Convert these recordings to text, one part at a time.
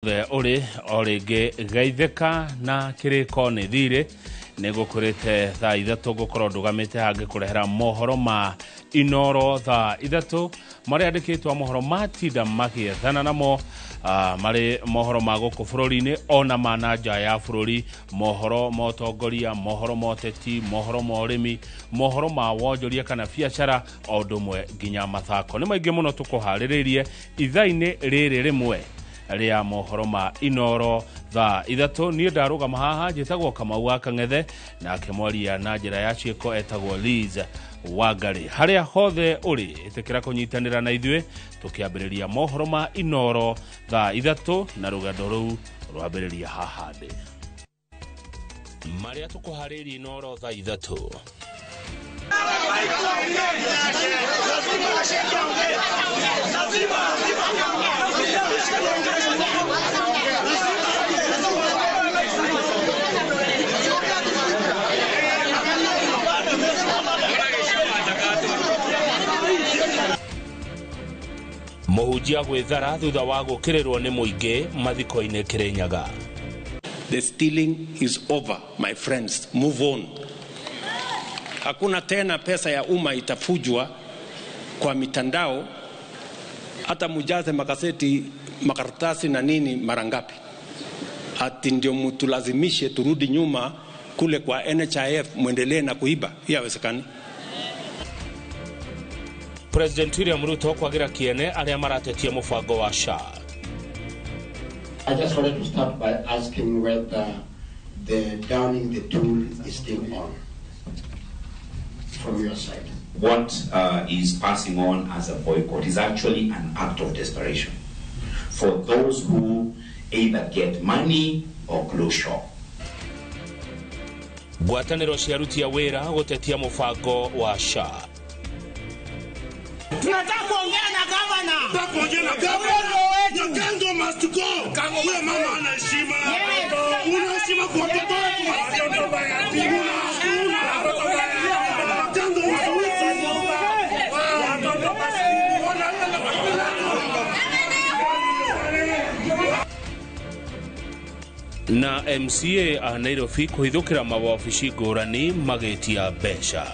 The uri o rĩngĩ geithĩka na kĩrĩko nĩ thirĩ nĩ gũkũrĩte thaa ithatũ ngũkorwo ndũgamĩte haha ngĩkũrehera mohoro ma Inoro thaa ithatũ marĩa andĩkĩtwo mohoro matinda magĩethana namo marĩ mohoro ma gũkũ bũrũri-inĩ ona ma na nja ya bũrũri, mohoro ma ũtongoria, mohoro ma ũteti, mohoro ma ũrĩmi, mohoro ma wonjoria kana biacara o ũndũ ũmwe nginya mathako. Nĩ maingĩ mũno tũkũharĩrĩirie ithaa-inĩ rĩrĩ rĩmwe rĩa mohoro ma Inoro thaa ithatũ. Niĩ ndarũgama haha njĩtagwo Kamau wa Kang'ethe, nake mwaria na njĩra ya ciĩko etagwo Liz Wangari. Harĩa hothe ũrĩ ĩtĩkĩra kũnyitanĩra na ithuĩ tũkĩambĩrĩria mohoro ma Inoro thaa ithatũ, na rũgendo rũu rwambĩrĩria haha ndĩ marĩa tũkũharĩirie Inoro thaa ithatũ. Mũhunjia gwĩthara thutha wa gũkĩrĩrwo nĩ mũingĩ mathiko-inĩ Kĩrĩnyaga. The stealing is over, my friends. Move on. Hakuna tena pesa ya umma itafujwa kwa mitandao, hata mujaze makaseti, makaratasi na nini mara ngapi, ati ndio mtulazimishe turudi nyuma kule kwa NHIF muendelee na kuiba. Hiyo haiwezekani. President William Ruto kwagira kiene arĩa maratetia mũbango wa SHA. I just wanted to start by asking whether the downing the tool is still on from your side. What is passing on as a boycott is actually an act of desperation for those who either get money or close shop. Ngwatanĩro cia aruti a wĩra gũtetia mũbango wa SHA. Tunataka kuongea na gavana. Tunataka kuongea na gavana. Kango must go. Kango, wewe mama ana heshima. Una heshima kwa watoto wetu. Una Kango na MCA a Nairobi kũhithũkĩra mawabici ngũrani magĩtia mbeca.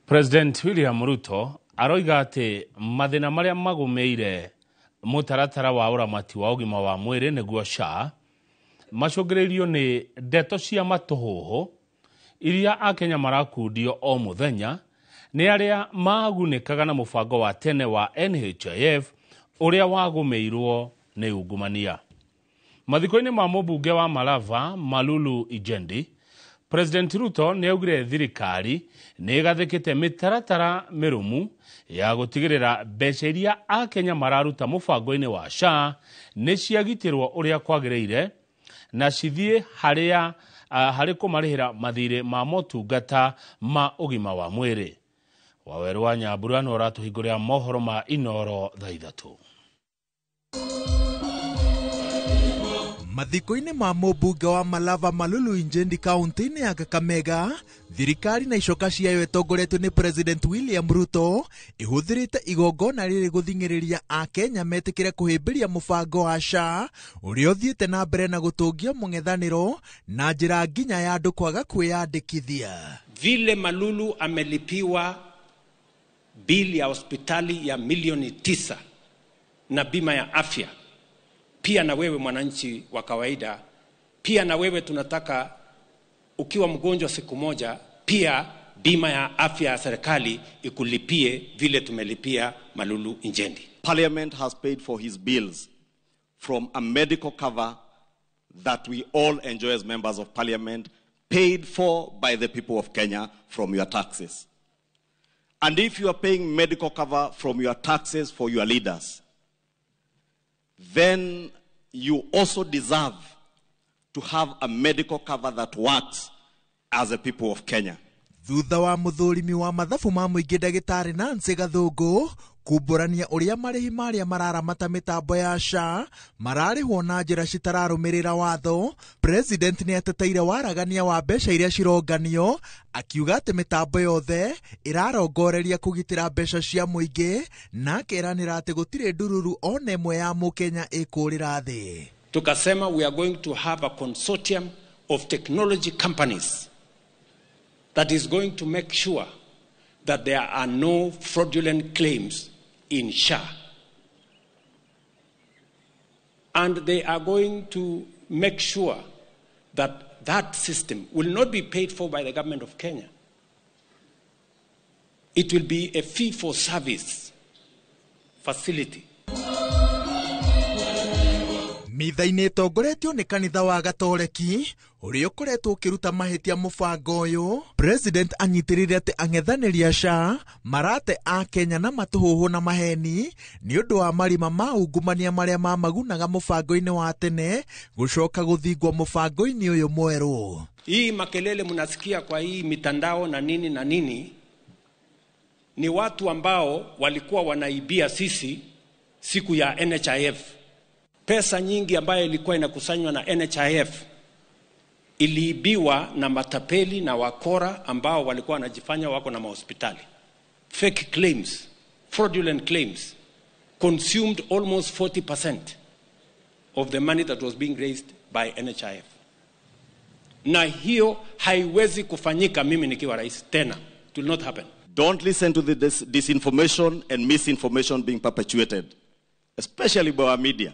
President William Ruto aroiga atĩ mathĩna marĩa magũmĩire mũtaratara wa ũramati wa ũgima wa mwĩrĩ nĩguo SHA macũngĩrĩirio nĩ ndeto cia matũhũhũ iria akenya marakundio o mũthenya nĩ arĩa magunĩkaga na mũbango wa tene wa NHIF ũrĩa wagũmĩirwo nĩ ungumania. Mathiko-inĩ ma mũmbunge wa Malava Malulu Injendi, President Ruto nĩ augire thirikari nĩ ĩgathĩkĩte mĩtaratara mĩrũmu ya gũtigĩrĩra mbeca iria akenya mararuta mũbango-inĩ wa SHA nĩ ciagitĩrwo ũrĩa kwagĩrĩire na cithiĩ harĩa harĩ kũmarĩhĩra mathirĩ ma motungata ma ũgima wa mwĩrĩ. Wawerũ wa Nyambura nĩ ũratũhingũrĩra mohoro ma Inoro thaa ithatũ. Mathiko-inĩ ma mũmbunge wa Malava Malulu Injendi kaunti-inĩ ya Kakamega, thirikari na icoka ciayo ĩtongoretio nĩ President William Ruto ĩhũthĩrĩte igongona rĩrĩ gũthing'ĩrĩria akenya metĩkĩre kũhĩmbĩria mũbango wa SHA ũrĩa ũthiĩte na mbere na gũtũngia mũng'ethanĩro na njĩra nginya ya andũ kwaga kwĩyandĩkithia. Vile Malulu amelipiwa bili ya hospitali ya milioni 9 na bima ya afya, pia na wewe mwananchi wa kawaida, pia na wewe tunataka ukiwa mgonjwa siku moja, pia bima ya afya ya serikali ikulipie vile tumelipia Malulu Injendi. Parliament has paid for his bills from a medical cover that we all enjoy as members of Parliament, paid for by the people of Kenya from your taxes. And if you are paying medical cover from your taxes for your leaders, then you also deserve to have a medical cover that works as a people of Kenya. Thutha wa muthurimi wa mathabu ma mũingĩ ndagĩtarĩ Nancy Gathũngũ kumbũrania ũrĩa marĩhi marĩa mararamata mĩtambo ya SHA mararĩhwo na njĩra citararũmĩrĩra watho, President nĩ ateteire waragania wa mbeca iria cironganio, akiuga atĩ mĩtambo yothe ĩrarongoreria kũgitĩra mbeca cia mũingĩ na akeranĩra atĩ gũtirĩ ndururu ona ĩmwe ya mũkenya ĩkũrĩra thĩ. Tukasema we are going to have a consortium of technology companies that is going to make sure that there are no fraudulent claims in SHA. And they are going to make sure that that system will not be paid for by the government of Kenya. It will be a fee for service facility. Mitha-inĩ ĩtongoretio nĩ kanitha wa Gatoreki ũrĩa ũkoretwo ũkĩruta mahĩtia mũbango ũyũ, President anyitĩrĩire atĩ ang'ethanĩri a SHA marate a Kenya na matũhũhũ na maheni nĩ ũndũ wa marima ma ungumania marĩa mamagunaga mũbango-inĩ wa tene gũcoka gũthingwo mũbango-inĩ ũyũ mwerũ. Hii makelele mnasikia kwa hii mitandao na nini na nini ni watu ambao walikuwa wanaibia sisi siku ya NHIF. Pesa nyingi ambayo ilikuwa inakusanywa na NHIF iliibiwa na matapeli na wakora ambao walikuwa wanajifanya wako na mahospitali. Fake claims, fraudulent claims consumed almost 40% of the money that was being raised by NHIF. Na hiyo haiwezi kufanyika mimi nikiwa rais tena. It will not happen. Don't listen to the disinformation and misinformation being perpetuated, especially by our media.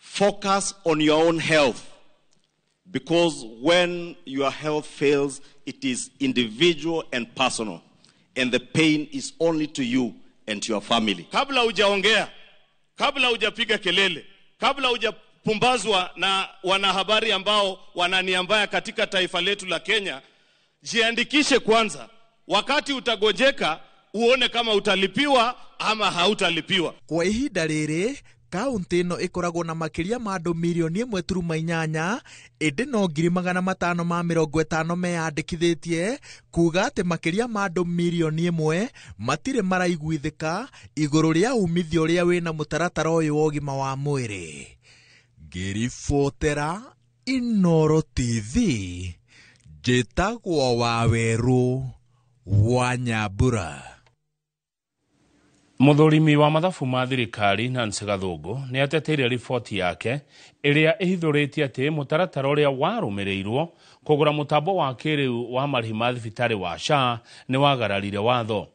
Focus on your own health, because when your health fails, it is individual and personal, and the pain is only to you and to your family. Kabla hujaongea, kabla hujapiga kelele, kabla hujapumbazwa na wanahabari ambao wananiambaya katika taifa letu la Kenya, jiandikishe kwanza. Wakati utagojeka, uone kama utalipiwa ama hautalipiwa. Kwa ihinda rĩrĩ, kaunti ĩno ĩkoragwo na makĩria ma andũ mirioni 1.8 ĩndĩ no 550,000 meyandĩkithĩtie kuga atĩ makĩria ma andũ mirioni 1 matirĩ maraiguithĩka igũrũ rĩa umithio ũrĩa wĩna mũtaratara ũyũ wa ũgima wa mwĩrĩ. Ngĩribotera Inooro TV, njĩtagwo Wawerũ wa Nyambura. Muthurimi wa mathabu ma thirikari Nancy Gathũngũ nĩ ateteire riboti yake ĩrĩa ĩhithũrĩtie atĩ mũtaratara ũrĩa warũmĩrĩirwo kũgũra mũtambo wa kĩrĩu wa marĩhi ma thibitarĩ wa SHA nĩ wagararire watho.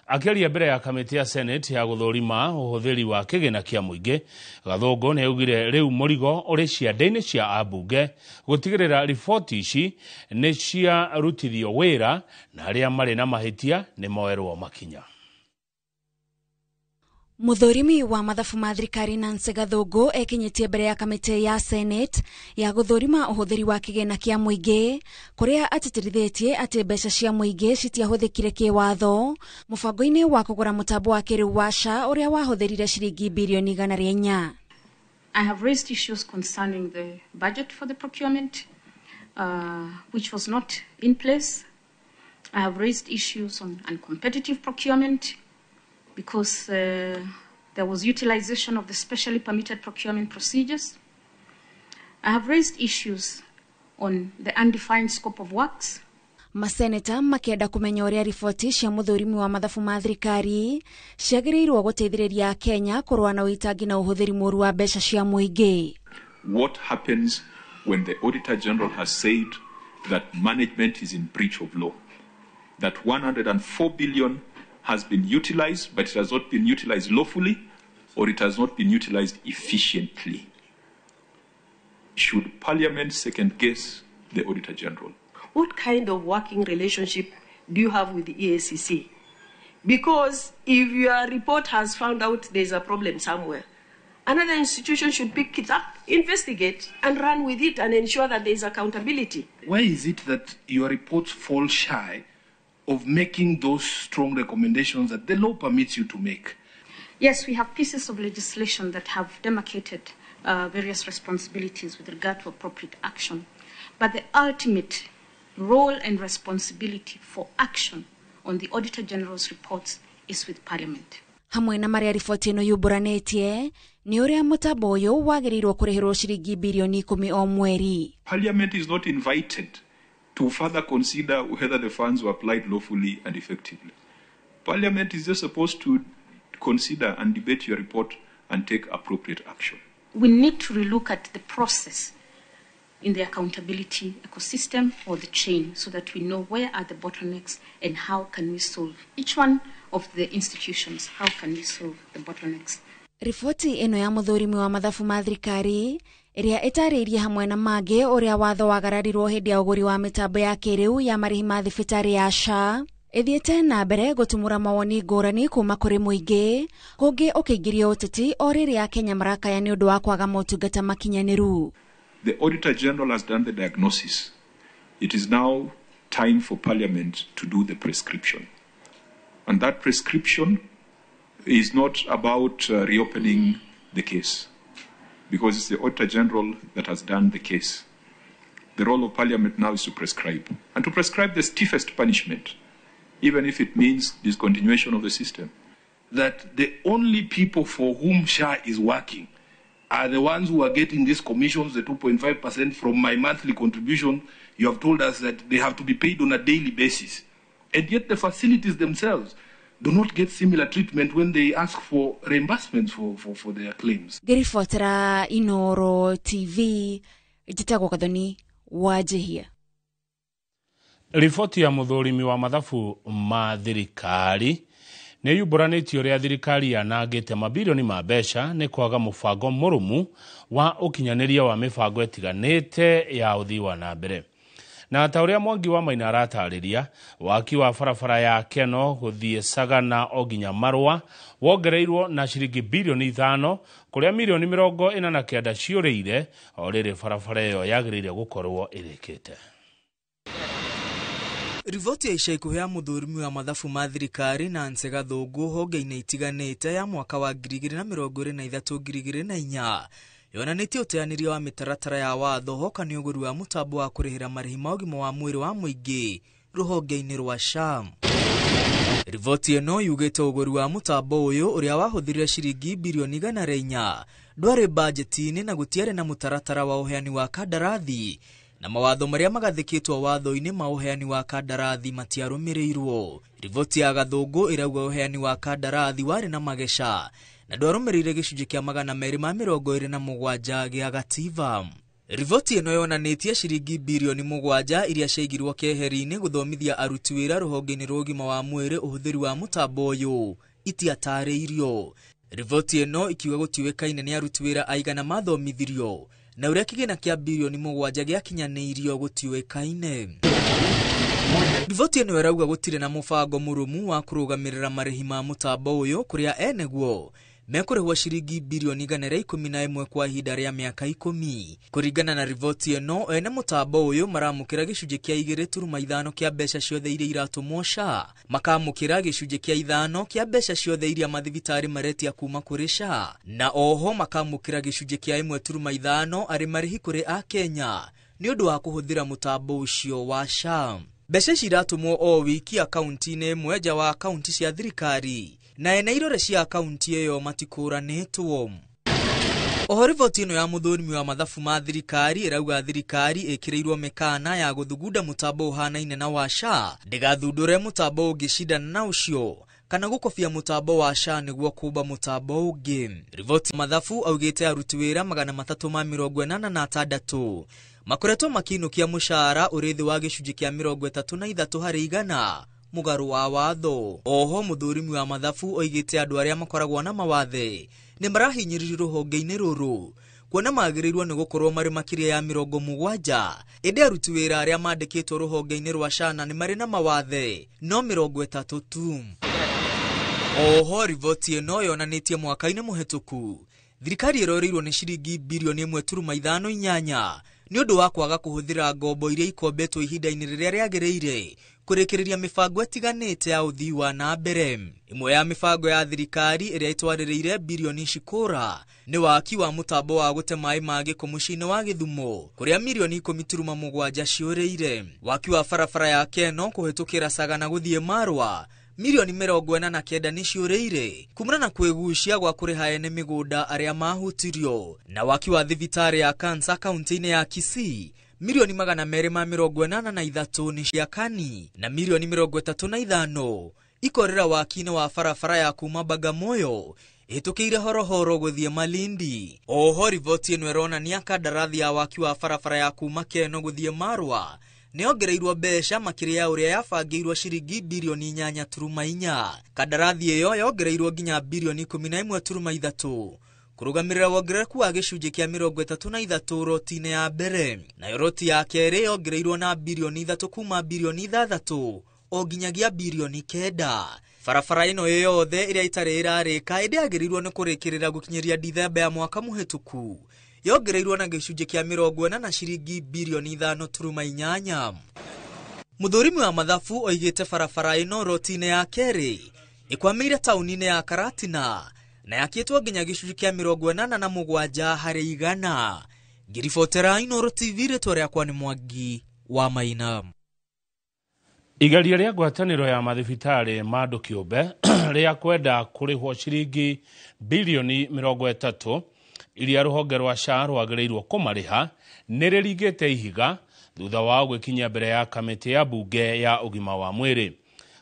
Akĩaria mbere ya kamĩtĩ ya Senate ya gũthũrima ũhũthĩri wa kĩgĩna kĩa mũingĩ, Gathũngũ nĩ augire rĩu mũrigo ũrĩ ciande-inĩ cia ambunge gũtigĩrĩra riboti ici nĩ ciarutithio wĩra na arĩa marĩ na mahĩtia nĩ moerwo makinya. Muthurimi wa mathabu ma thirikari Nancy Gathũngũ ekinyĩtie mbere ya kamĩtĩ ya Senate ya gũthũrima ũhũthĩri wa kĩgĩna kĩa mũingĩ kũrĩa atĩtĩrithĩtie atĩ mbeca cia mũingĩ citiahũthĩkire kĩwatho mũbango-inĩ wa kũgũra mũtambo wa kĩrĩu wa SHA ũrĩa wahũthĩrire ciringi birioni 104. I have raised issues concerning the budget for the procurement, which was not in place. I have raised issues on uncompetitive procurement, because there was utilization of the specially permitted procurement procedures. I have raised issues on the undefined scope of works. Maseneta makĩenda kũmenya ũrĩa riboti cia mũthũrimi wa mathabu ma thirikari ciagĩrĩirwo gũteithĩrĩria Kenya kũrũa na ũitangi na ũhũthĩri mũũru wa mbeca cia mũingĩ. What happens when the Auditor General has said that management is in breach of law? That 104 billion has been utilized, but it has not been utilized lawfully, or it has not been utilized efficiently. Should Parliament second guess the Auditor General? What kind of working relationship do you have with the EACC? Because if your report has found out there's a problem somewhere, another institution should pick it up, investigate, and run with it and ensure that there's accountability. Why is it that your reports fall shy of making those strong recommendations that the law permits you to make? Yes, we have pieces of legislation that have demarcated various responsibilities with regard to appropriate action. But the ultimate role and responsibility for action on the Auditor General's reports is with Parliament. Hamwe na maria riboti ĩno yumbũranĩtie nĩ ũrĩa mũtambo ũyũ wagĩrĩirwo kũrĩhĩrwo ciringi birioni 10 o mweri. Parliament is not invited to further consider whether the funds were applied lawfully and effectively. Parliament is just supposed to consider and debate your report and take appropriate action. We need to relook at the process in the accountability ecosystem or the chain so that we know where are the bottlenecks and how can we solve each one of the institutions, how can we solve the bottlenecks. Riboti ĩno ya mũthũrimi wa mathabu ma thirikari ĩrĩa ĩtarĩirie hamwe na mangĩ ũrĩa watho wagararirwo hĩndĩ ya ũgũri wa mĩtambo ya kĩrĩu ya marĩhi ma thibitarĩ ya SHA ĩthiĩte na mbere gũtumũra mawoni ngũrani kuma kũrĩ mũingĩ, kũngĩ ũkĩingĩrio ũteti o rĩrĩa Kenya marakaya nĩ ũndũ wa kwaga motungata makinyanĩru. The Auditor General has done the diagnosis. It is now time for Parliament to do the prescription. And that prescription is not about reopening the case, because it's the Auditor General that has done the case. The role of Parliament now is to prescribe, and to prescribe the stiffest punishment, even if it means discontinuation of the system. That the only people for whom SHA is working are the ones who are getting these commissions, the 2.5% from my monthly contribution. You have told us that they have to be paid on a daily basis. And yet the facilities themselves do not get similar treatment when they ask for reimbursements for their claims. Ngĩribotera Inoro TV, njĩtagwo Gathoni Wanjihia. Riboti ya mũthũrimi wa mathabu ma thirikari nĩ yumbũranĩtie ũrĩa thirikari yanangĩte mabirioni ma mbeca nĩ kwaga mũbango mũrũmu wa ũkinyanĩria wa mĩbango ĩtiganĩte ya ũthii wa na mbere. Na ta ũrĩa Mwangi wa Maina aratarĩria, waki wa barabara ya Keno gũthiĩ Sagana o nginya Marũa wongereirwo na ciringi birioni 5 kũrĩa mirioni 49 ciũrĩire o rĩrĩ barabara ĩyo yagĩrĩire gũkorwo ĩrĩkĩte. Riboti ya ica ikuhĩ ya mũthũrimi wa mathabu ma thirikari Nancy Gathũngũ honge-inĩ itiganĩte ya mwaka wa 2023-2024 yonanĩtie ũteanĩria wa mĩtaratara ya watho hoka nĩ ũgũri wa mũtambo wa kũrĩhĩra marĩhi ma ũgima wa mwĩrĩ wa mũingĩ rũhonge-inĩ rwa SHA. Riboti ĩno yugĩte ũgũri wa mũtambo ũyũ ũrĩa wahũthĩrire ciringi birioni 104 ndwarĩ bajeti-inĩ na gũtiarĩ na mũtaratara wa ũheani wa kandarathi, na mawatho marĩa magathĩkĩtwo watho-inĩ ma ũheani wa kandarathi matiarũmĩrĩirwo. Riboti ya Gathũngũ ĩrauga ũheani wa kandarathi warĩ na mageca na ndwarũmĩrĩire gĩcunjĩ kĩa 227 gĩa gatiba. Riboti ĩno yonanĩtie ciringi birioni 7 iria ciaigirwo keheri-inĩ gũthomithia aruti wĩra rũhonge-inĩ rwa ũgima wa mwĩrĩ ũhũthĩri wa mũtambo ũyũ itiatarĩirio. Riboti ĩno ikiuga gũtiũĩkaine nĩ aruti wĩra aigana mathomithirio na ũrĩa kĩgĩna kĩa birioni 7 gĩakinyanĩirio gũtiũĩkaine. Riboti ĩno ĩrauga gũtirĩ na mũbango mũrũmu wa kũrũgamĩrĩra marĩhi ma mũtambo ũyũ kũrĩa eneguo mekũrĩhwo ciringi birioni 111 kwa ihinda rĩa mĩaka 10. Kũringana na riboti ĩno, ene mũtambo ũyũ maramũkĩra gĩcunjĩ kĩa 2.5 kĩa mbeca ciothe iria iratũmwo SHA, makamũkĩra gĩcunjĩ kĩa 5 kĩa mbeca ciothe iria mathibitarĩ maretia kuma kũrĩ SHA, na oho makamũkĩra gĩcunjĩ kĩa 1.5 arĩ marĩhi kũrĩ Akenya nĩ ũndũ wa kũhũthĩra mũtambo ũcio wa SHA. Mbeca ici iratũmwo o wiki akaunti-inĩ ĩmwe nja wa akaunti cia thirikari, na ene irore cia akaunti ĩyo matikũranĩtwo. Oho riboti ĩno ya mũthũrimi wa mathabu ma thirikari ĩrauga thirikari ĩkĩrĩirwo mĩkana ya gũthugunda mũtambo ũhanaine na wa SHA ndĩgathundũre mũtambo ũngĩcindana na ũcio kana gũkobia mũtambo wa SHA nĩguo kũmba mũtambo ũngĩ. Riboti mathabu augĩte aruti wĩra 386 makoretwo makĩinũkia mũcara ũrĩ thĩ wa gĩcunjĩ kĩa 33 harĩ igana mũgarũ wa watho. Oho mũthũrimi wa mathabu oigĩte andũ arĩa makoragwo na mawathe nĩ marahinyĩrĩrio rũhonge-inĩ rũrũ kuona magĩrĩirwo nĩ gũkorwo marĩ makĩria ya 70, ĩndĩ aruti wĩra arĩa mandĩkĩtwo rũhonge-inĩ rwa SHA na nĩ marĩ na mawathe no 30 tu. Oho riboti ĩno yonanĩtie mwaka-inĩ mũhetũku thirikari ĩroreirwo nĩ ciringi birioni 1.58 nĩ ũndũ wa kwaga kũhũthĩra ngombo iria ikombetwo ihinda-inĩ rĩrĩa rĩagĩrĩire Kũrĩkĩrĩria mĩbango ĩtiganĩte ya ũthii wa na mbere. Ĩmwe ya mĩbango ya thirikari ĩrĩa ĩtwarĩrĩire birioni cikũra nĩ waki wa mũtambo wa gũte maĩ ma gĩko mũciĩ-inĩ wa Gĩthumo kũrĩa mirioni 10.7 ciũrĩire. Waki wa barabara ya Keno kũhĩtũkĩra Sagana gũthiĩ Marwa mirioni 49 nĩ ciũrĩire kumana na kwĩgucia gwa kũrĩha ene mĩgũnda arĩa mahutirio. Na waki wa thibitarĩ ya kansa kaunti-inĩ ya Kisii mirioni 283 nĩ ciakani na mirioni 35 ikorera waki-inĩ wa barabara ya kuma Bagamoyo ĩhĩtũkĩire Horohoro gũthiĩ Malindi. Oho riboti ĩno ĩronania kandarathi ya waki wa barabara ya kuma Keno gũthiĩ Marwa nĩyongereirwo mbeca makĩria ya ũrĩa yabangĩirwo ciringi birioni 8.4. Kandarathi ĩyo yongereirwo nginya birioni 11.3 kũrũgamĩrĩra wongerereku wa gĩcunjĩ kĩa 33 roti-inĩ ya mbere. Nayo roti ya kerĩ yongereirwo na birioni 3 kuma birioni 6 o nginyagia birioni 9. Barabara ĩno yothe ĩrĩa ĩtarĩ ĩrarĩka ĩndĩ yagĩrĩirwo nĩ kũrĩkĩrĩra gũkinyĩria Dithemba ya mwaka mũhĩtũku yongereirwo na gĩcunjĩ kĩa 40 na ciringi birioni 5.8. Mũthũrimi wa mathabu oigĩte barabara ĩno roti-inĩ ya kerĩ ĩkwamĩire taũni-inĩ ya Karatina na yakĩtwo nginya gĩcunjĩ kĩa 87 harĩ igana. Ngĩribotera Inooro TV, rĩtwa rĩakwa nĩ Mwangi wa Maina. Igeria rĩa ngwatanĩro ya mathibitarĩ ma andũ kĩũmbe rĩa kwenda kũrĩhwo ciringi birioni 30 iria rũhonge rwa SHA rwagĩrĩirwo kũmarĩha nĩ rĩringĩte ihiga thutha wao gwĩkinyia mbere ya kamĩtĩ ya bunge ya ũgima wa mwĩrĩ.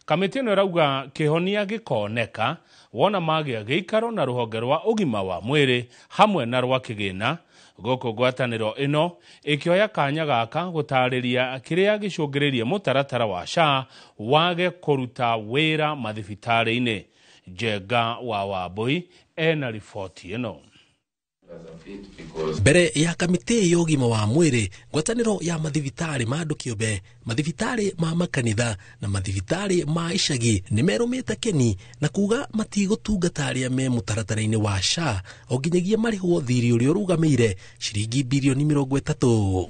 Kamĩtĩ ĩno ĩrauga kĩhonia gĩkoneka wona magĩa gĩikaro na rũhonge rwa ũgima wa mwĩrĩ hamwe na rwa kĩgĩna. Gũkũ ngwatanĩro ĩno ĩkĩoya kanya gaka gũtarĩria kĩrĩa gĩcũngĩrĩirie mũtaratara wa SHA wage kũruta wĩra mathibitarĩ-inĩ. Njenga wa Wambui ena riboti ĩno. Mbere ya kamĩtĩ ya ũgima wa mwĩrĩ, ngwatanĩro ya mathibitarĩ ma andũ kĩũmbe, mathibitarĩ ma makanitha na mathibitarĩ ma icagi nĩ merũmĩte keni na kuga matigũtungata arĩa me mũtaratara-inĩ wa SHA o nginyagia marĩhwo thirĩ ũrĩa ũrũgamĩire ciringi birioni 30.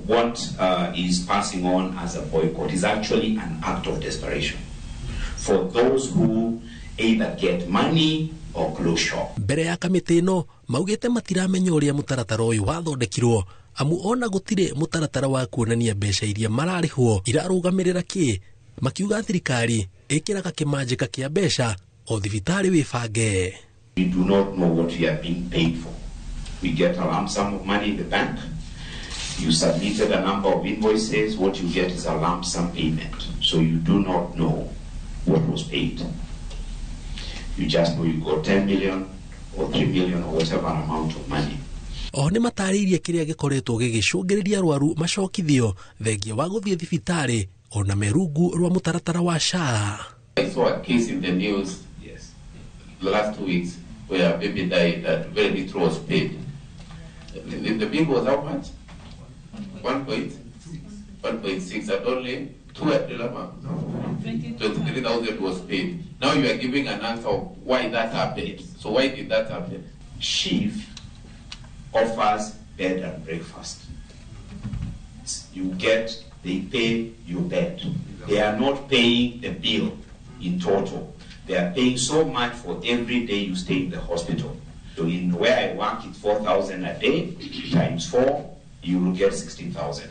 What is passing on as a boycott is actually an act of desperation for those who either get money or close shop. Mbere ya kamĩtĩ ĩno maugĩte matiramenya ũrĩa mũtaratara ũyũ wathondekirwo amu ona gũtirĩ mũtaratara wa kuonania mbeca iria mararĩhwo irarũgamĩrĩra kĩ. Makiuga thirikari ĩkĩraga kĩmanjĩka kĩa mbeca o thibitarĩ wĩbange. We do not know what we are being paid for. We get a lump sum of money in the bank. You submitted a number of invoices. What you get is a lump sum payment. So you do not know what was paid. You just know you got 10 million or 3 million or whatever amount of money. Oho nĩ matarĩirie kĩrĩa gĩkoretwo gĩgĩcũngĩrĩria arwaru macokithio thengia wa gũthiĩ thibitarĩ ona merungu rwa mũtaratara wa SHA. I saw a case in the news, yes, the last 2 weeks where a baby died that very little was paid. The bill was how much? 1.6 and only 23,000 was paid. Now you are giving an answer of why that happened. So why did that happen? SHIF offers bed and breakfast. You get, they pay your bed. They are not paying the bill in total. They are paying so much for every day you stay in the hospital. So in where I work, it's 4,000 a day times 4, you will get 16,000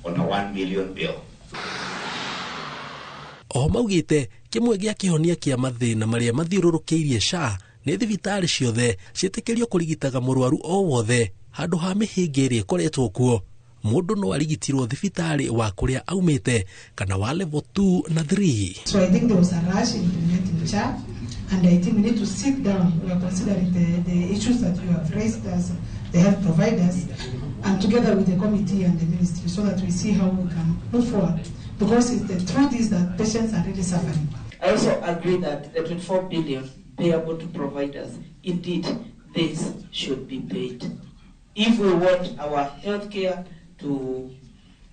on a 1 million bill. Oho maugĩte kĩmwe gĩa kĩhonia kĩa mathĩna marĩa mathiũrũrũkĩirie SHA nĩ thibitarĩ ciothe ciĩtĩkĩrio kũrigitaga mũrwaru o wothe handũ ha mĩhĩnga ĩrĩa ĩkoretwo kuo. Mũndũ no arigitirwo thibitarĩ wa kũrĩa aumĩte kana wa level 2 na 3. So I think there was a rush in implementing SHA, and I think we need to sit down. We are considering the issues that you have raised as the health providers, and together with the committee and the ministry, so that we see how we can move forward. Because the truth is that patients are really suffering. I also agree that the 24 billion payable to providers, indeed, this should be paid. If we want our healthcare to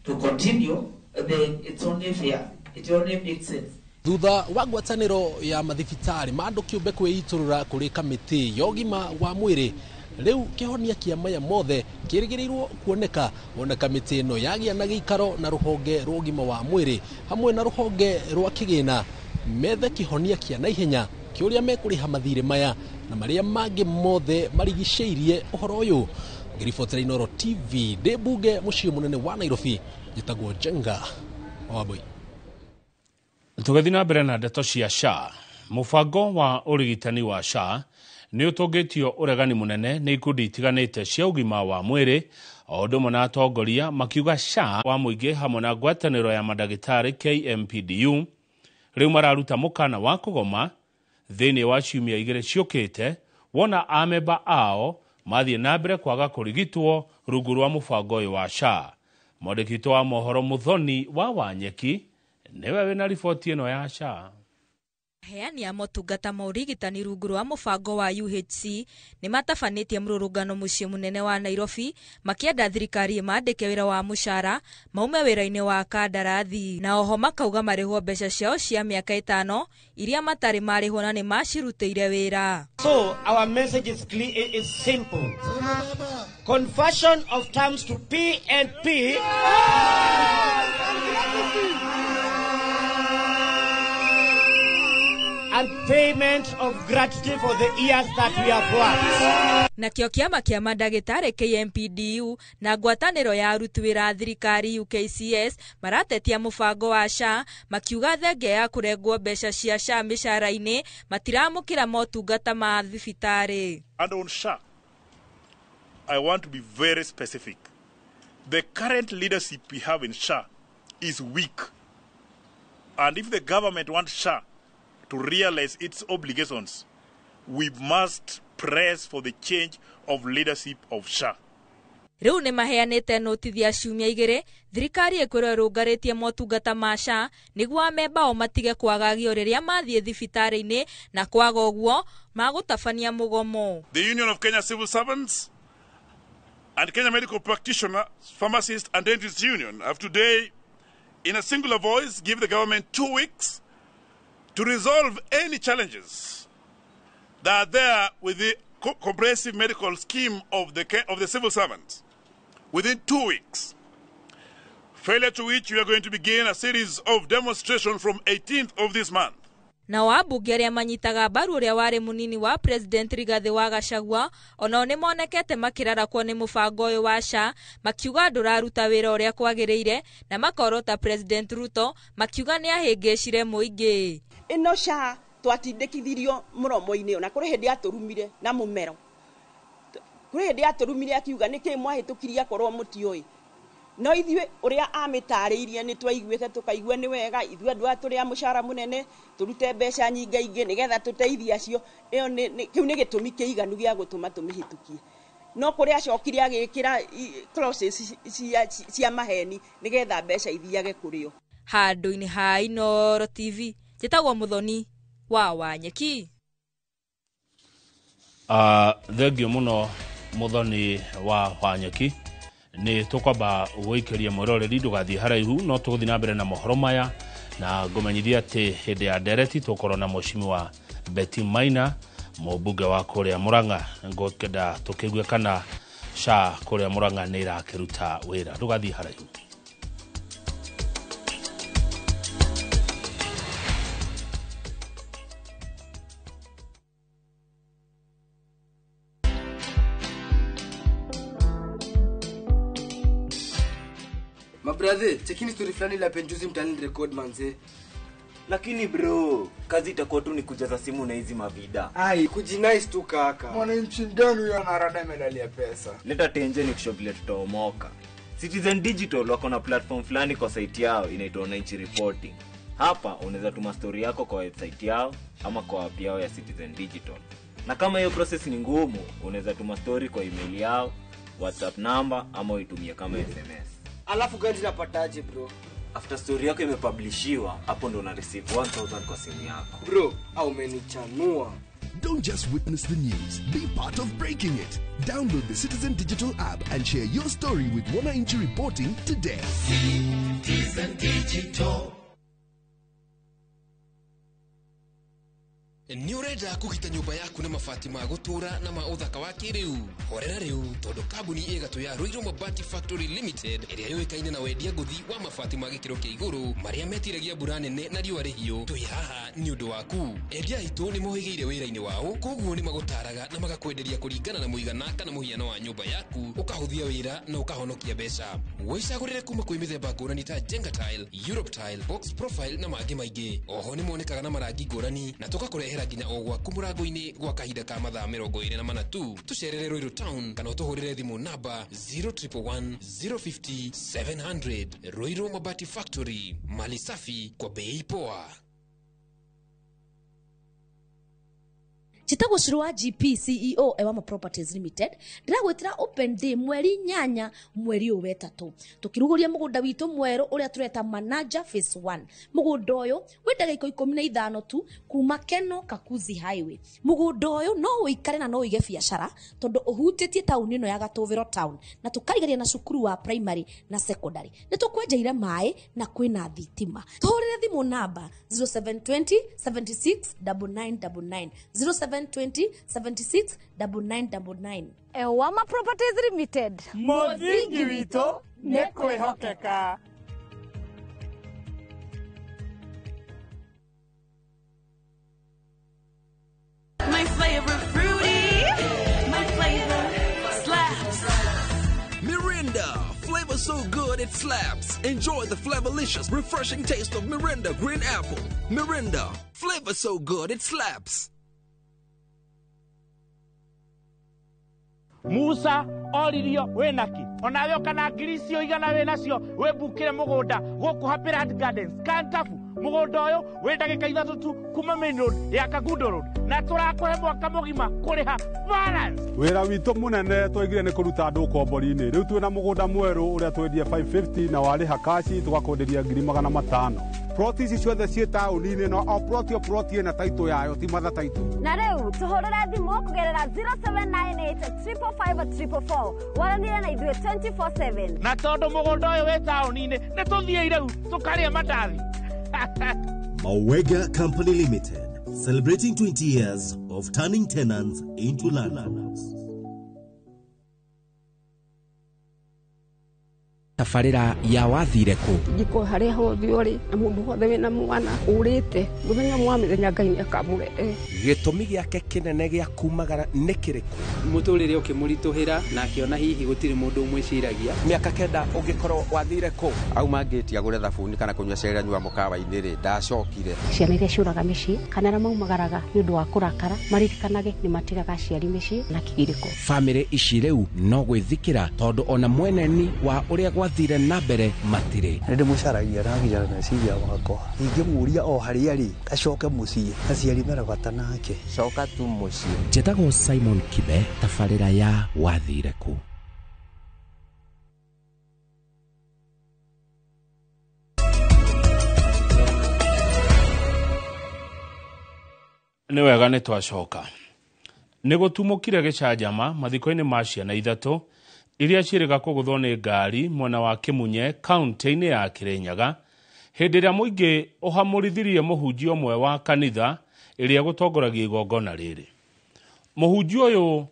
continue, then it's only fair. It only makes sense. Thutha wa ngwatanĩro ya mathibitarĩ ma andũ kĩũmbe kwĩitũrũra kũrĩ kamĩtĩ ya ũgima wa mwĩrĩ, Rĩu kĩhonia kĩa maya mothe kĩrĩgĩrĩirwo kuoneka wona kamĩtĩ ĩno yagĩa na gĩikaro na rũhonge rwa ũgima wa mwĩrĩ hamwe na rũhonge rwa kĩgĩna methe kĩhonia kĩa naihenya kĩũrĩa mekũrĩha mathirĩ maya na marĩa mangĩ mothe marigicĩirie ũhoro ũyũ. Ngĩribotera Inooro TV ndĩ mbunge mũciĩ mũnene wa Nairobi, njĩtagwo Njenga Wambui. Tũgĩthiĩ na mbere na ndeto cia SHA. Mũbango wa ũrigitani wa SHA nĩ ũtũngĩtio ũregani mũnene nĩ ikundi itiganĩte cia ũgima wa mwĩrĩ o ũndũ ũmwe na atongoria makiuga SHA wa mũingĩ hamwe na ngwatanĩro ya mandagĩtarĩ KMPDU rĩu mararuta mũkana wa kũgoma thĩinĩ wa ciumia igĩrĩ ciũkĩte wona amemba ao mathiĩ na mbere kwaga kũrigitwo rungu rwa mũbango ũyũ wa SHA. Mwandĩki witũ wa mohoro Muthoni wa Wanyeki nĩwe wĩna riboti ĩno ya SHA. Aheani a motungata ma ũrigitani rungu rwa mũbango wa UHC nĩ matabanĩtie mũrũrũngano mũciĩ mũnene wa Nairobi makĩenda thirikari ĩmandĩke wĩra wa mũcara maume wĩra-inĩ wa kandarathi, na oho makauga marĩhwo mbeca ciao cia mĩaka 5 iria matarĩ marĩhwo na nĩ macirutĩire wĩra. So our message is clear, is simple. Conversion of terms to P&P and payment of gratitude for the years that we have worked. Nakĩo kĩama kĩa mandagĩtarĩ KMPDU na ngwatanĩro ya aruti wĩra a thirikari UKCS maratetia mũbango wa SHA makiuga thenge ya kũrengwo mbeca cia SHA mĩcara-inĩ matiramũkĩra motungata ma thibitarĩ. And on SHA, I want to be very specific. The current leadership we have in SHA is weak. And if the government wants SHA to realize its obligations, we must press for the change of leadership of SHA. Rĩu nĩ maheanĩte notithi ya ciumia 2 thirikari ĩkwĩrwo ĩrũngarĩtie motungata ma SHA nĩguo amemba ao matige kwagagio rĩrĩa mathiĩ thibitarĩ-inĩ na kwaga ũguo magũtabania mũgomo. The Union of Kenya Civil Servants and Kenya Medical Practitioners, Pharmacists and Dentists Union have today, in a singular voice, give the government 2 weeks to resolve any challenges that are there with the comprehensive medical scheme of the civil servants within 2 weeks. Failure to which we are going to begin a series of demonstrations from 18th of this month. Nao ambunge arĩa manyitaga mbaru ũrĩa warĩ mũnini wa President Rigathĩ wa Gachagua onao nĩ monekete makĩrarakwo nĩ mũbango ũyũ wa SHA makiuga ndũraruta wĩra ũrĩa kwagĩrĩire na makorota President Ruto makiuga nĩ ahĩngĩcire mũingĩ. Ĩno SHA twatindĩkithirio mũromo-inĩ ona kũrĩ hĩndĩ atũrumire na mũmero, kũrĩ hĩndĩ atũrumire akiuga nĩkĩ mwahĩtũkirie akorwo mũtiũĩ. No ithuĩ ũrĩa amĩtarĩirie nĩ twaiguĩte tũkaigua nĩ wega, ithuĩ andũ aya tũrĩ a mũcara mũnene tũrute mbeca nyingaingĩ nĩgetha tũteithie acio. Ĩyo kĩu nĩ gĩtũmi kĩiganu gĩa gũtũma tũmĩhĩtũkie. No kũrĩa acokire agĩkĩra clauses cia maheni nĩgetha mbeca ithiage kũrĩ o. Handũ-inĩ ha Inooro TV njĩtagwo Muthoni wa Wanyeki. Thengio mũno Muthoni wa Wanyeki. Nĩ tũkwamba gũikĩria mwĩroreri ndũgathiĩ haraihu no tũgũthiĩ na mbere na mohoro maya na ngũmenyithia atĩ hĩndĩ ya ndereti tũkorwo na mheshimiwa Betty Maina mũmbunge wa kũrĩa Murang'a ngũkenda tũkĩigue kana SHA kũrĩa Murang'a nĩ ĩrakĩruta wĩra. Ndũgathiĩ haraihu. Brother, chekini story fulani la penjuzi mtani record manze. Lakini bro, kazi itakuwa tu ni kujaza simu na hizi mavida. Ai, kujinice tu kaka. Mwananchi gani huyo anarada medali ya pesa? Leta tenje ni kusho vile tutaomoka. Citizen Digital wako na platform fulani kwa site yao inaitwa Wananchi Reporting. Hapa unaweza tuma story yako kwa website yao ama kwa app yao ya Citizen Digital. Na kama hiyo process ni ngumu, unaweza tuma story kwa email yao, WhatsApp number ama uitumie kama SMS. Alafu gani napataje bro? After story yako imepublishiwa, hapo ndo una receive 1000 kwa simu yako. Bro, au umenichanua. Don't just witness the news, be part of breaking it. Download the Citizen Digital app and share your story with Wananchi Reporting today. Citizen Digital. Nĩ ũrenda kũgita nyũmba yaku na mabati ma gũtũũra na ma ũthaka wa kĩrĩu? Horera rĩu, tondũ kambuni ĩ gatũ ya Ruiru Mabati Factory Limited ĩrĩa yũĩkaine na wendia ngũthi wa mabati ma gĩkĩro kĩa igũrũ marĩa metiragia mbura nene na riũa rĩhiũ, twĩ haha nĩ ũndũ waku. Endia aitũ nĩ mohĩgĩire wĩra-inĩ wao, koguo nĩ magũtaraga na magakwenderia kũringana na mũigana kana mũhiano wa nyũmba yaku, ũkahũthia wĩra na ũkahonokia mbeca. Wĩcagũrĩre kuma kwĩ mĩthemba ngũrani ta Jenga Tile, Europe Tile, Box Profile na mangĩ maingĩ. Oho nĩ monekaga na marangi ngũrani na tũgakũrehera nginya o gwaku mũrango-inĩ gwa kahinda ka mathaa 24 tu. Tũcerere Ruiru Town kana ũtũhũrĩre thimũ namba 0111 050 700. Ruiru Mabati Factory, mali safi kwa bei poa. Njĩtagwo Ciro wa GP CEO Ewama Properties Limited. Ndĩragwĩtĩra open day mweri 8 mweri ũyũ wetatũ, tũkĩrugũria mũgũnda witũ mwerũ ũrĩa tũreta Manager Phase 1. Mũgũnda ũyũ wĩ ndagĩka 15 tu kuma Keno Kakuzi Highway. Mũgũnda ũyũ no ũikare na no ũige biacara tondũ ũhutĩtie taũni ĩno ya Gatũvĩro town, na tũkarigaria na cukuru wa primary na secondary. Nĩ tũkwenjeire maĩ na kwĩna thitima. Tũhũrĩre thimũ namba 0720 76 9999, 0720 76 9999. Ewama Properties Limited, Mũthingi witũ nĩ kwĩhokeka. My flavor fruity, my flavor slaps. Mirinda, flavor so good it slaps. Enjoy the flavorlicious, refreshing taste of Mirinda Green Apple. Mirinda, flavor so good it slaps. Musa oririo wĩnaki onawe ũkana ngiri icio igana wĩnacio wĩmbukĩre mũgũnda gũkũ Happy Land Gardens Kantafu. Mũgũnda ũyũ wĩ ndagĩka 3 tu kuma main road ya Kangundo Road, na tũrakũhe mwaka mũgima kũrĩha balance. Wĩra witũ mũnene twaigire nĩ kũruta andũ ũkombori-inĩ. Rĩu twĩna mũgũnda mwerũ ũrĩa twendie 550 na warĩha kaci tũgakwenderia 500,000. Ploti ici ciothe ciĩ taũni-inĩ, no o ploti o ploti ĩna taitũ yayo, ti matha taitũ. Na rĩu tũhũrĩre thimũ kũgerera 0798 555 444, waranire na ithuĩ 24/7. Na tondũ mũgũnda ũyũ wĩ taũni-inĩ, nĩ tũthiĩ rĩu tũkarĩe mandathi. Mawega Company Limited, celebrating 20 years of turning tenants into landlords. Tabarĩra ya wathire kũ? Njiko harĩa hothe ũrĩ na mũndũ wothe wĩna mwana ũrĩte mũthenya mwa mĩthenya Ngai nĩakamũrehe. Gĩtũmi gĩake kĩnene gĩa kumagara nĩ kĩrĩkũ? Mũtũrĩre ũkĩmũritũhĩra na akĩona hihi gũtirĩ mũndũ ũmwĩciragia. Mĩaka 9 ũngĩkorwo wathire kũ? Auma ngĩti agũre thabuni kana kũnyua cai anyua mũkawa-inĩ rĩ, ndacokire. Ciana iria ciũraga mĩciĩ kana arĩa maumagaraga nĩ ũndũ wa kũrakara maririkanage nĩ matigaga aciari mĩciĩ na kĩgirĩko. Bamĩrĩ ici rĩu no gwĩthikĩra tondũ ona mweneni wa ũrĩa gwathire na mbere matirĩ. Nĩ ndĩmũcaragia na nginya meciria makwa, ingĩmũria o harĩa arĩ acoke mũciĩ, aciari mena bata nake. Coka tu mũciĩ. Njĩtagwo Simon Kibe, tabarĩra ya wathire kũ. Nĩ wega nĩ twacoka. Nĩ gũtumũkire gĩcanjama mathiko-inĩ ma ciana 3 iria ciĩrĩga kũgũthwo nĩ ngari mwena wa Kĩmunye kaunti-inĩ ya Kĩrĩnyaga hĩndĩ ĩrĩa mũingĩ ũhamũrithirie mũhunjia ũmwe wa kanitha ĩrĩa gũtongoragia igongona rĩrĩ. Mũhunjia ũyũ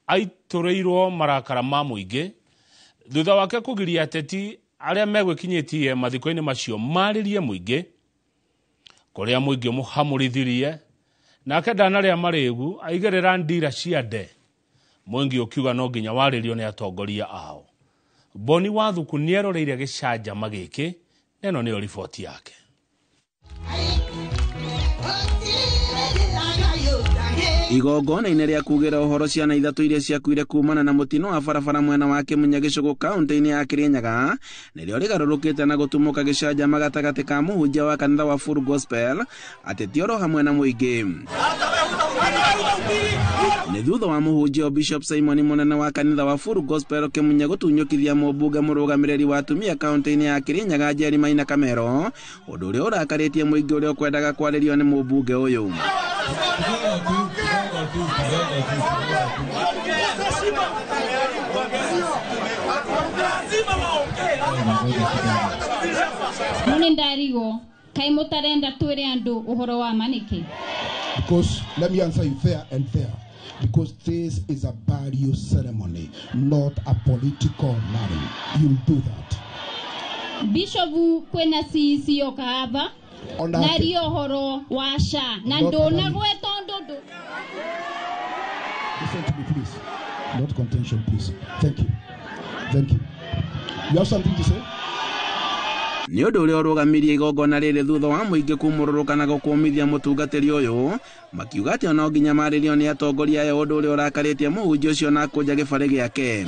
aitũrĩirwo marakara ma mũingĩ thutha wake kũgiria ateti arĩa megwĩkinyĩtie mathiko-inĩ macio marĩrie mũingĩ, kũrĩa mũingĩ mũhamũrithirie nake ndanarĩa marĩgu aigĩrĩra ndira cia nde. Mũingĩ ũkiuga no nginya warĩrio nĩ atongoria ao. Boni Wathuku nĩeroreire gĩcanjama gĩkĩ, na ĩno nĩyo riboti yake. Igongona-inĩ rĩa kugĩra ũhoro ciana 3 iria ciakuire kumana na mũtino wa barabara mwena wa Kĩmunya gĩcũgũ kaunti-inĩ ya Kĩrĩnyaga nĩrĩo rĩgarũrũkĩte na gũtumũka gĩcanjama gatagatĩ ka mũhunjia wa kanitha wa Full Gospel ateti oro hamwe na mũingĩ. Nĩ thutha wa mũhunjia Bishop Simon mũnene wa kanitha wa Full Gospel Kĩmunya gũtunyũkithia mũmbunge mũrũgamĩrĩri wa atumia kaunti-inĩ ya Kĩrĩnyaga Njeri Maina Kamero, ũndũ ũrĩa ũrakarĩtie mũingĩ ũrĩa ũkwendaga kwarĩrio nĩ mũmbunge ũyũ. Nĩ ndarigwo kaĩ mũtarenda twĩre andũ ũhoro wa ma nĩkĩ? Because let me answer you fair and fair. Because this is a burial ceremony, not a political rally. You'll do that. Bishop kwena CEC okaba na horo wa SHA na ndona gwetondo. Listen to me, please. Not contention, please. Thank you. Thank you. You have something to say? Nĩ ũndũ ũrĩa ũrũgamirie igongona rĩrĩ thutha wa mũingĩ kumũrũrũka na gũkũmithia mũtungatĩri ũyũ makiuga atĩ no nginya marĩrio nĩ atongoria aya ũndũ ũrĩa ũrakarĩtie mũhunjia ũcio na akũnja gĩbarĩ gĩake.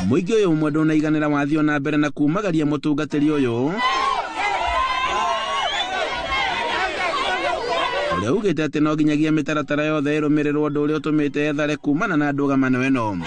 Mũingĩ ũyũ ũmwe ndũnaiganĩra wathiĩ na mbere na kumagaria mũtungatĩri ũyũ ũrĩa ugĩte atĩ no nginyagia mĩtaratara yothe ĩrũmĩrĩrwo ũndũ ũrĩa ũtũmĩte ethare kumana na ndũgamano ĩno.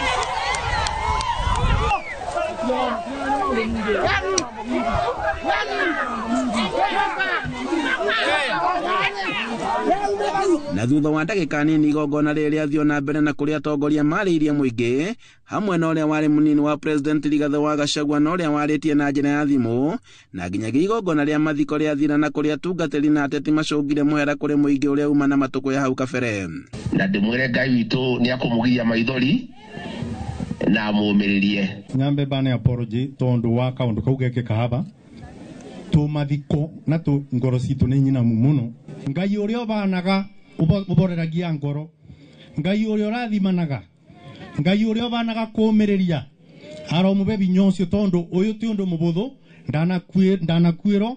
Na thutha wa ndagĩka nini igongona rĩrĩ rĩathiĩ na mbere na kũrĩa atongoria marĩirie mũingĩ hamwe na ũrĩa warĩ mũnini wa President Rigathĩ wa Gachagua na ũrĩa warĩtie na njĩra ya thimũ na nginyagia igongona rĩa mathiko rĩathira na kũrĩa atungatĩri na ateti macũngire mũhera kũrĩ mũingĩ ũrĩa uma na matũkũ ya hau kabere. Na ndĩmwĩre Ngai witũ nĩakũmũgiria maithori na amũmĩrĩrie. Nyambe bane apology tondu wa kaundu kau gekĩka haba tu mathiko na tu ngoro citũ nĩ nyinamu mũno. Ngai ũrĩa ũbanaga ũboreragia ngoro, Ngai ũrĩa ũrathimanaga, Ngai ũrĩa ũbanaga kũũmĩrĩria aromũbe binya ũcio tondu ũyũ ti ũndũ mũbũthũ ndanakuĩrwo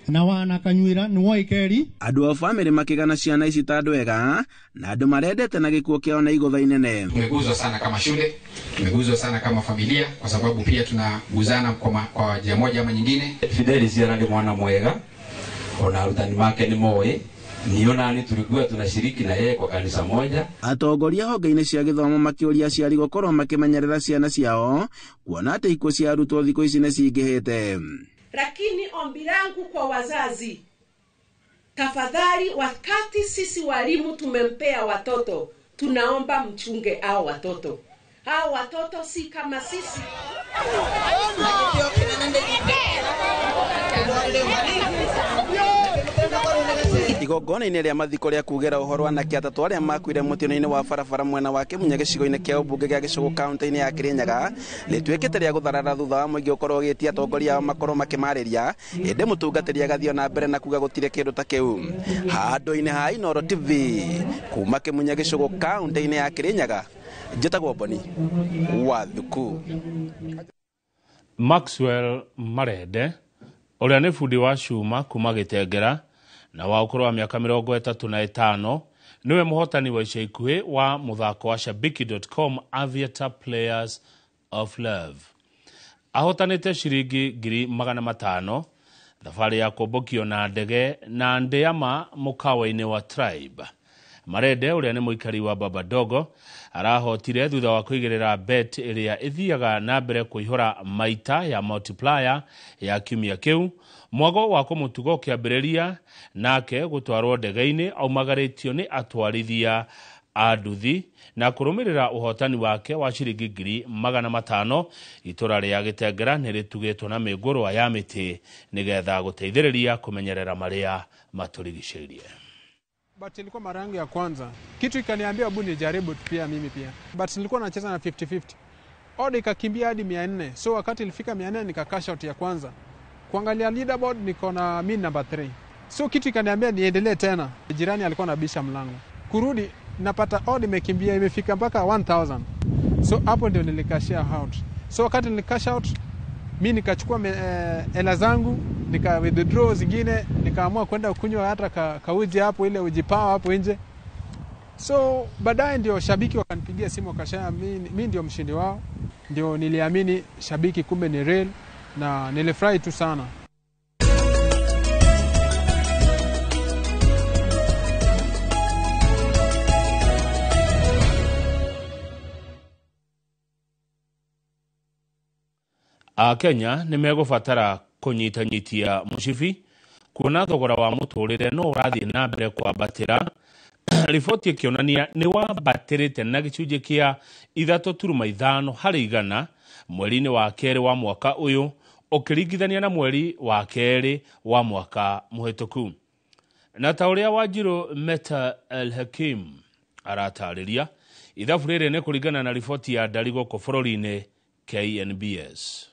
na wanakanyuĩra nĩ woikeri. Andũ a bamĩrĩ makĩgana ciana ici ta andũ ega na andũ marendete na gĩkuũ kĩao na igũtha inene. Tumeguzwa sana kama shule, tumeguzwa sana kama familia kwa sababu pia tunaguzana kwa njia moja ama nyingine. Fidelis yarari mwana mwega ona arutani make ni moĩ niona ni tulikuwa tunashiriki na yeye kwa kanisa moja. Atongoria honge-inĩ cia gĩthomo makĩũria aciari gũkorwo makĩmenyerera ciana ciao kuona atĩ ikuũ cia arutwo thikũ ici nĩ cingĩhĩte. Lakini ombi langu kwa wazazi, tafadhali, wakati sisi walimu tumempea watoto, tunaomba mchunge hao watoto. Hao watoto si kama sisi. Igongona-inĩ rĩa mathiko rĩa kugĩra ũhoro anake atatũ arĩa makuire mũtino-inĩ wa barabara mwena wa Kĩmunya gĩcigo-inĩ kĩa ũmbunge gĩa Gĩcũgũ kaunti-inĩ ya Kĩrĩnyaga rĩtuĩkĩte rĩa gũtharara thutha wa mũingĩ ũkorwo ũgĩtia atongoria ao makorwo makĩmarĩria ĩndĩ mũtungatĩri agathiĩ na mbere na kuga gũtirĩ kĩndũ ta kĩu. Handũ-inĩ ha Inooro TV kuma Kĩmunya Gĩcũgũ kaunti-inĩ ya Kĩrĩnyaga njĩtagwo Boni wa Thuku. Maxwell Marende ũrĩa nĩ bundi wa cuma kuma Gĩtengera na wa ũkũrũ wa mĩaka 35 nĩwe mũhotani wa ica ikuhĩ wa mũthako wa Shabiki.com Aviator Players of Love. Ahotanĩte ciringi 500,000 thabarĩ ya kũmbũkio na ndege na ndĩama mũkawa-inĩ wa Tribe. Marende ũrĩa nĩ mũikari wa Babadogo arahotire thutha wa kũigĩrĩra bet ĩrĩa ĩthiaga na mbere kũihũra maita ya multiplier ya kiumia kĩu mwago wa kũmũtuga ũkĩambĩrĩria nake gũtwarwo ndege-inĩ aumagarĩtio nĩ atwarithia a nduthi na kũrũmĩrĩra ũhotani wake wa ciringi 500,000 itũra rĩa Gĩtengera nĩ rĩtugĩtwo na mĩngũrwa ya mĩtĩ nĩgetha gũteithĩrĩria kũmenyerera marĩa matũrigicĩirie. But ilikuwa mara yangu ya kwanza. Kitu ikaniambia hebu nijaribu pia mimi pia. But nilikuwa nacheza na 50-50. Odd ikakimbia hadi 400. So wakati ilifika 400 nika cash out ya kwanza. Kuangalia leaderboard niko na mimi number 3. So kitu ikaniambia niendelee tena. Jirani alikuwa anabisha mlango. Kurudi napata odd imekimbia imefika mpaka 1000. So hapo ndio nilikashia out. So wakati nilikash out mimi nikachukua hela zangu nika withdraw zingine nikaamua kwenda kunywa hata kauji hapo ile ujipawa hapo nje. So baadaye ndio shabiki wakanipigia simu wakasema mimi ndio mshindi wao. Ndio niliamini shabiki kumbe ni real na nilifurahi tu sana. Akenya nĩ megũbatara kũnyitanyitia mũcibi kuona thogora wa mũtũrĩre no ũrathiĩ na mbere kwambatĩra Riboti ĩkĩonania nĩ wambatĩrĩte na gĩcunjĩ kĩa 3.5 harĩ igana mweri-inĩ wa kerĩ wa mwaka ũyũ ũkĩringithania na mweri wa kerĩ wa mwaka mũhĩtũku. Na ta ũrĩa Wanjirũ Meta El Hakim aratarĩria, ithabu rĩrĩ nĩ kũringana na riboti ya ndari gũkũ bũrũri-inĩ KNBS.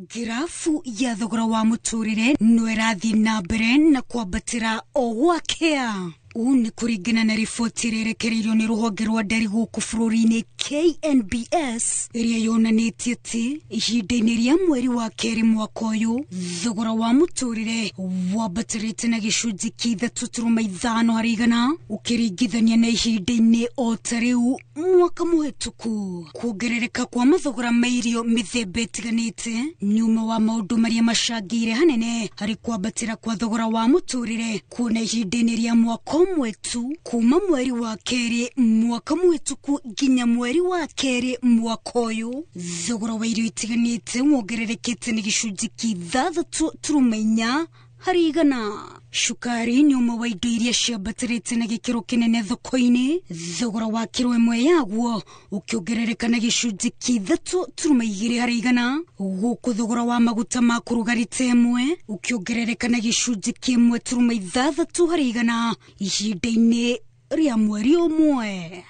Ngirabu ya thogora wa mũtũrĩre no ĩrathiĩ na mbere na kwambatĩra o gwakĩa. Ũũ nĩ kũringana na riboti ĩrĩa ĩrekereirio nĩ rũhonge rwa ndari gũkũ bũrũri-inĩ KNBS, ĩrĩa yonanĩtie atĩ ihinda-inĩ rĩa mweri wa kerĩ mwaka ũyũ thogora wa mũtũrĩre wambatĩrĩte na gĩcunjĩ kĩa 3.5 harĩ igana ũkĩringithania na ihinda-inĩ o ta rĩu mwaka mũhĩtũku. Kuongerereka kwa mathogora ma irio mĩthemba ĩtiganĩte nĩ ũmwe wa maũndũ marĩa macangĩire hanene harĩ kwambatĩra kwa thogora wa mũtũrĩre, kuona ihinda-inĩ rĩa mwaka ũmwe tu kuma mweri wa kerĩ mwaka mũhĩtũku nginya mweri wa kerĩ mwaka ũyũ thogora wa irio itiganĩte wongererekete nĩ gĩcunjĩ kĩa 6.4 harĩ igana. Cukari nĩ ũmwe wa indo iria ciambatĩrĩte na gĩkĩro kĩnene thoko-inĩ, thogora wa kĩro ĩmwe yaguo ũkĩongerereka na gĩcunjĩ kĩa 3.2 harĩ igana, gũkũ thogora wa maguta ma kũruga rita ĩmwe ũkĩongerereka na gĩcunjĩ kĩa 1.6 harĩ igana ihinda-inĩ rĩa mweri ũmwe.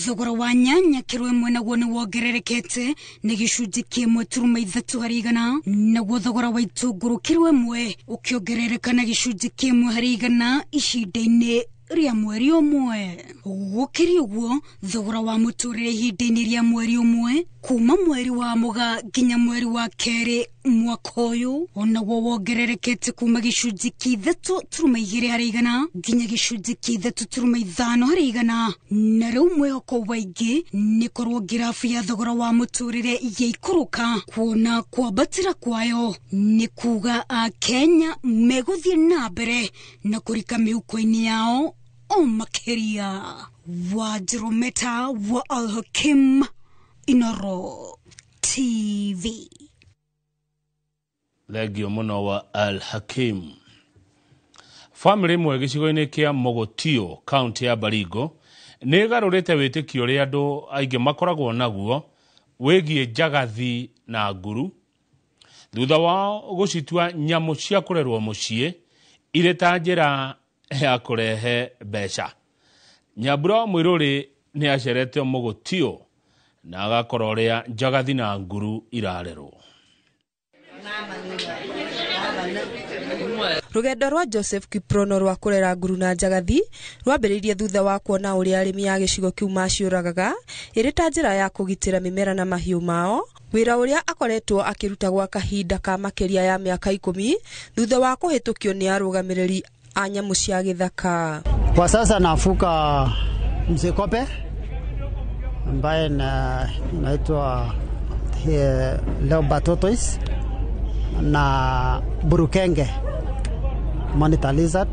Thogora wa nyanya kĩro ĩmwe naguo nĩ wongererekete na gĩcunjĩ kĩa 1.3 harĩ igana, naguo thogora wa itũngũrũ kĩro ĩmwe ũkĩongerereka na gĩcunjĩ kĩa 1 harĩ igana ihinda-inĩ rĩa mweri ũmwe. Gũkĩrĩ ũguo, thogora wa mũtũrĩre ihinda-inĩ rĩa mweri ũmwe kuma mweri wa Mũgaa nginya mweri wa kerĩ mwaka ũyũ onaguo wongererekete kuma gĩcunjĩ kĩa 3.2 harĩ igana nginya gĩcunjĩ kĩa 3.5 harĩ igana. Na rĩu mwĩhoko wa aingĩ nĩ korwo ngirabu ya thogora wa mũtũrĩre yaikũrũka, kuona kwambatĩra kwayo nĩ kuga Akenya megũthiĩ na mbere na kũrika mĩhuko-inĩ yao o makĩria. Wanjirũ Meta wa Al Hakim, Inoro TV. Thengio mũno wa Al Hakim. Famĩlĩ ĩmwe gĩcigo-inĩ kĩa Mogotio kaunti ya Baringo nĩ ĩgarũrĩte wĩtĩkio ũrĩa andũ aingĩ makoragwo naguo wĩgiĩ njagathi na nguru thutha wao gũcitua nyamũ cia kũrerwo mũciĩ irĩ ta njĩra ya kũrehe mbeca. Nyambura Mũirũrĩ nĩ acerete Mogotio na agakora ũrĩa njagathi na nguru irarerwo. Rũgendo rwa Joseph Kiprono rwa kũrera nguru na njagathi rwambĩrĩirie thutha wa kuona ũrĩa arĩmi a gĩcigo kĩu maciũragaga ĩrĩ ta njĩra ya kũgitĩra mĩmera na mahiũ mao, wĩra ũrĩa akoretwo akĩruta gwa kahinda ka makĩria ya mĩaka 10 thutha wa kũhĩtũkio nĩ arũgamĩrĩri a nyamũ cia gĩthaka. Kwa sasa nafuka mzee ambaye naitwa leopard tortoise na burukenge monitor lizard.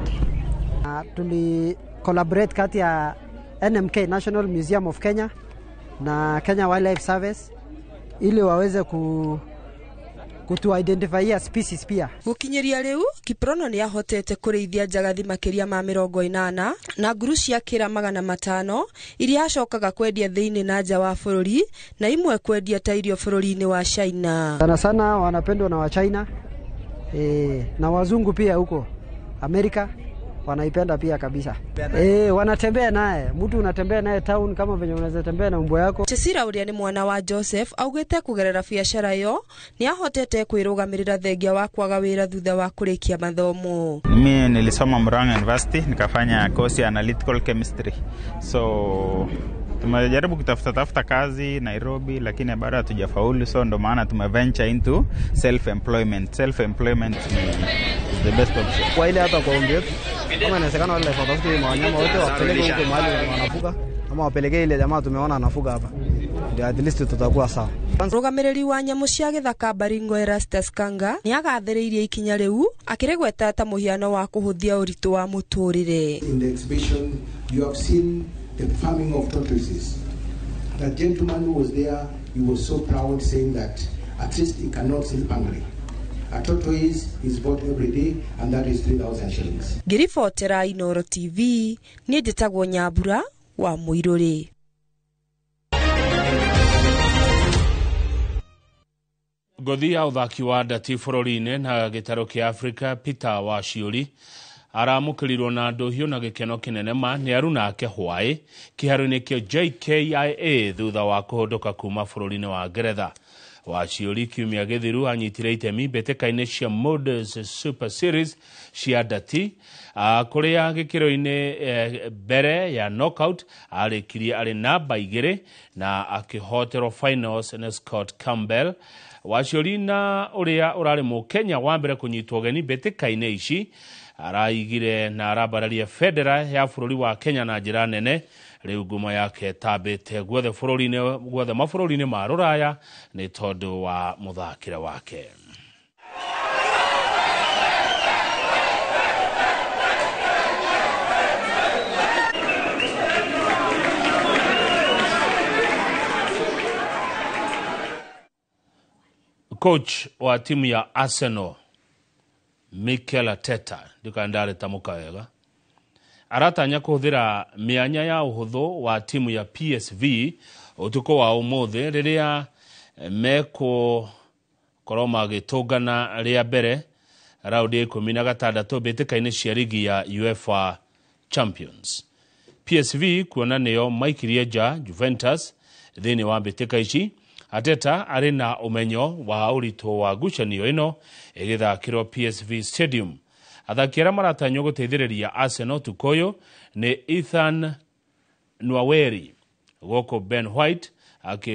Tuli collaborate kati ya NMK, National Museum of Kenya, na Kenya Wildlife Service ili waweze kutu identify species pia. Gũkinyĩria rĩu Kiprono nĩ ahotete kũrĩithia njagathi makĩria ma 80 na nguru cia kĩra 500 iria acokaga kwendia thĩinĩ na nja wa bũrũri na imwe kwendia ta irio bũrũri-inĩ wa China. Sana sana wanapendwa na wa China na wazungu pia huko Amerika wanaipenda pia kabisa. Wanatembea naye, mtu unatembea naye town kama venye unaweza tembea na mbwa yako. Chesira ũrĩa nĩ mwana wa Joseph augĩte kũgerera biacara ĩyo nĩ ahotete kwĩrũgamĩrĩra thengia wa kwaga wĩra thutha wa kũrĩkia mathomo. Mimi nilisoma Murang'a University nikafanya course ya analytical chemistry. So tumejaribu kutafuta kazi Nairobi lakini bado hatujafaulu, so ndo maana tumeventure into self employment. Self employment is the best option. Kwa ile hata kwa ombi yetu kama inawezekana wale watafute wanyama wote wapeleke huko mahali wanafuga ama wapeleke ile jamaa tumeona anafuga hapa, ndio at least tutakuwa sawa. Mũrũgamĩrĩri wa nyamũ cia gĩthaka Baringo Erastus Kanga nĩ agathĩrĩirie ikinya rĩu akĩrĩgweta ta mũhiano wa kũhũthia ũritũ wa mũtũrĩre. In the exhibition you have seen the farming of tortoises. That gentleman who was there, he was so proud saying that at least he cannot sleep hungry. A tortoise is bought every day, and that is 3,000 shillings. Ngĩribotera Inooro TV, niĩ njĩtagwo Nyambura wa Mũirũrĩ. Ngothi ya ũthaki wa ndati bũrũri-inĩ na gĩtarũ kĩa Afrika Peter Waciũri aramũkĩrirwo na ndũhiũ na gĩkeno kĩnene ma nĩ aruna ake hwaĩ kĩharo-inĩ kĩa JKIA thutha wa kũhũndũka kuma bũrũri-inĩ wa Ngeretha. Waciũri kiumia gĩthiru anyitire itemi mbĩtĩka-inĩ cia Moody's Super Series cia ndati kũrĩa gĩkĩro-inĩ mbere ya knockout arĩkirie arĩ namba 2 na akĩhoterwo finals nĩ Scott Campbell. Waciũri na ũrĩa ũrarĩ mũkenya wa mbere kũnyitwo ũgeni mbĩtĩka-inĩ ici araigire na arambararia bendera ya bũrũri wa Kenya na njĩra nene. Rĩu ngumo yake ĩtambĩte guothe bũrũri-inĩ guothe mabũrũri-inĩ ma rũraya nĩ tondũ wa mũthakĩre wake. Coach wa timu ya Arsenal Mikel Arteta ndikandarĩtamũka wega aratanya kũhũthĩra mĩanya ya ũhũthũ wa timu ya PSV ũtukũ wa ũmũthĩ rĩrĩa mekũkorwo magĩtũngana rĩa mbere raundi ya 16 mbĩtĩka-inĩ cia ligi ya UEFA Champions. PSV kuona nĩo maikirie nja Juventus thĩinĩ wa mbĩtĩka ici. Arteta arĩ na ũmenyo wa ũritũ wa ngucanio ĩno ĩgĩthakĩrwo PSV Stadium. Athaki arĩa maratanywo gũteithĩrĩria Arsenal ũtukũ ũyũ nĩ Ethan Nwaweri, gũkũ Ben White akĩ